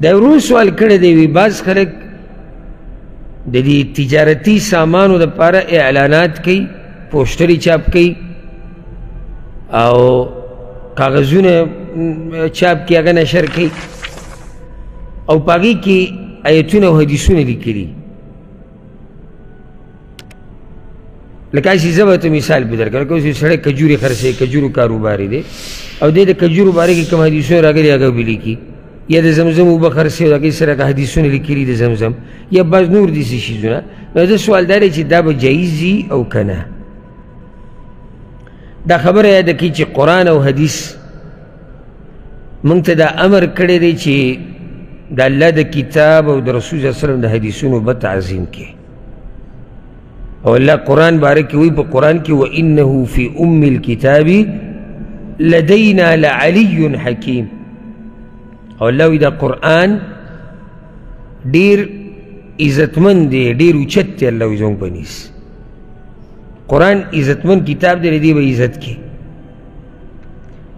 دا ورور سوال کړی دی، وي بعض خلک د دې تجارتي سامانو دپاره اعلانات کوي، پوسټرې چاپ کوي او کاغذونه چاپ کوي، هغه نشر کوي او په هغې کې ایتونه او حدیثونه لیکلي. لکه هسې زه به ته مثال به درکړم، لکه اوس یو سړی کجورې خرڅوي، کجورو کاروبار دی او دی د کجورو باره کې کوم حدیثونه راغلي هغه به لیکي، یا د زمزم اوبه خرڅوي او د هغې سره هغه حدیثونه لیکلي د زمزم، یا بعض نور داسې شیزونه. نو زه سوال دا دی چې دا به جایز وي او که نه؟ دا خبره یاده کړئ چې قرآن او حدیث موږ ته دا امر کړی دی چې د الله د کتاب او د رسول صلی الله علیه وسلم د حدیثونو به تعظیم کړي. او الله قرآن باره کې وایي په قرآن کې وإنه في أم الكتاب لدينا لعلي حكيم. او الله وایي دا قرآن ډېر عزتمن دی، ډېر اوچت دی. الله وایي زموږ په نیز قرآن عزتمن کتاب دی، له دې به عزت کړي،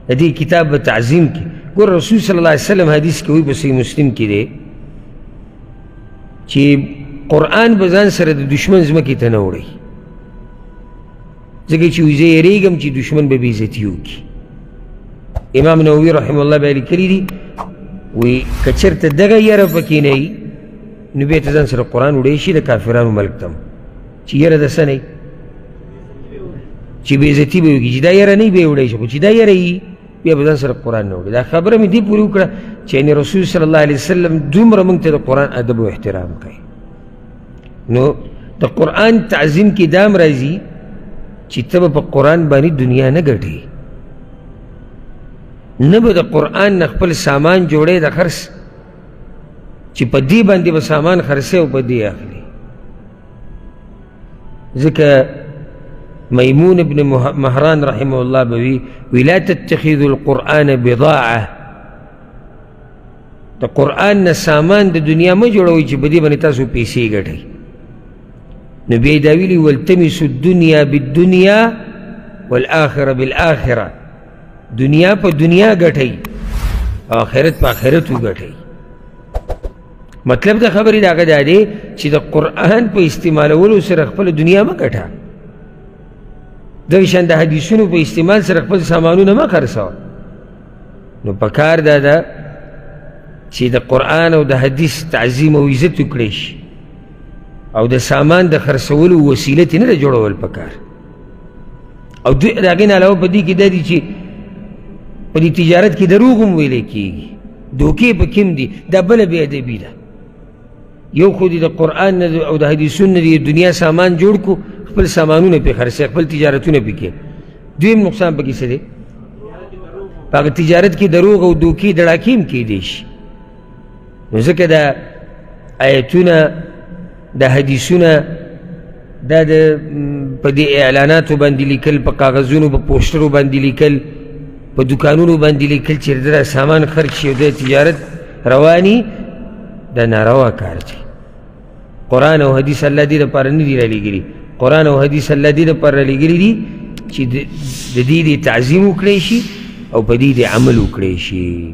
د دې کتاب به تعظیم کړي. ګور رسول صلی الله علیه وسلم حدیث کې وایي په صحیح مسلم کې دی چې قرآن به ځان سره د دشمن ځمکې ته نه وړي، ځکه چې وایي زه یېرېږم چې دشمن به بېعزتي وکړي. امام نووي رحمه الله بیا لیکلي دي وایي که چېرته دغه یره پکې نه وي نو بیا ته ځان سره قرآن وړی شي د کافرانو ملک ته هم، چې یره د څه نه وي، چې بېعزتي به وکړي، چې دا یره نه وي بیا یې وړی شي، خو چې دا یره وي بیا به ځان سره قرآن نه وړي. دا خبره مې دې پورې وکړه چې یعنې رسول صلی الله علیه وسلم دومره موږ ته د قرآن ادب او احترام کوي. نو د قرآن تعظیم کې دا هم راځي چې ته به په قرآن باندې دنیا نه ګټې، نه به د قرآن نه خپل سامان جوړې د خرڅ، چې په دې باندې به سامان خرڅوې او په دې اخلې. ځکه میمون ابن مهران رحمه الله به وي وي لا تتخذوا القرآن بضاعة، د قرآن نه سامان د دنیا مه جوړوئ چې په دې باندې تاسو پیسې ګټئ. نو بیا یې دا ویلي والتمسوا الدنیا بالدنیا والآخرة بالآخرة، دنیا په دنیا ګټئ او آخرت په آخرت وګټئ. مطلب د خبرې د هغه دا دی چې د قرآن په استعمالولو سره خپله دنیا مه ګټه، دغه شان د حدیثونو په استعمال سره خپل سامانونه مه خرڅوه. نو پکار دا ده چې د قرآن او د حدیث تعظیم او عزت وکړی شي او د سامان د خرڅولو وسیله ترې نه ده جوړول پکار. او دوی د هغې نه علاوه په دې کې دا دي چې په دې تجارت کې دروغ هم ویلی کېږي، دوکې پکې هم دي، دا بله بې ادبي ده. یو خو دې د قرآن نه او د حدیثونو نه دې دنیا سامان جوړ کړو، خپل سامانونه پرې خرڅوي، خپل تجارتونه پرې کوي. دویم نقصان پکې څه دی؟ په هغه تجارت کې دروغ او دوکې دړاکې هم کېدی شي. نو ځکه دا آیتونه دا حدیثونه دا د په دې اعلاناتو باندې لیکل، په کاغذونو په پوسټرو باندې لیکل، په دوکانونو باندې لیکل چې دا سامان خرڅ شي او د تجارت رواني، دا ناروا کار دی. قرآن او حدیث الله دې لپاره نه دي رالیږلي، قرآن او حدیث الله دې لپاره رالیږلي دي چې د دې دې تعظیم وکړی شي او په دې دې عمل وکړی شي.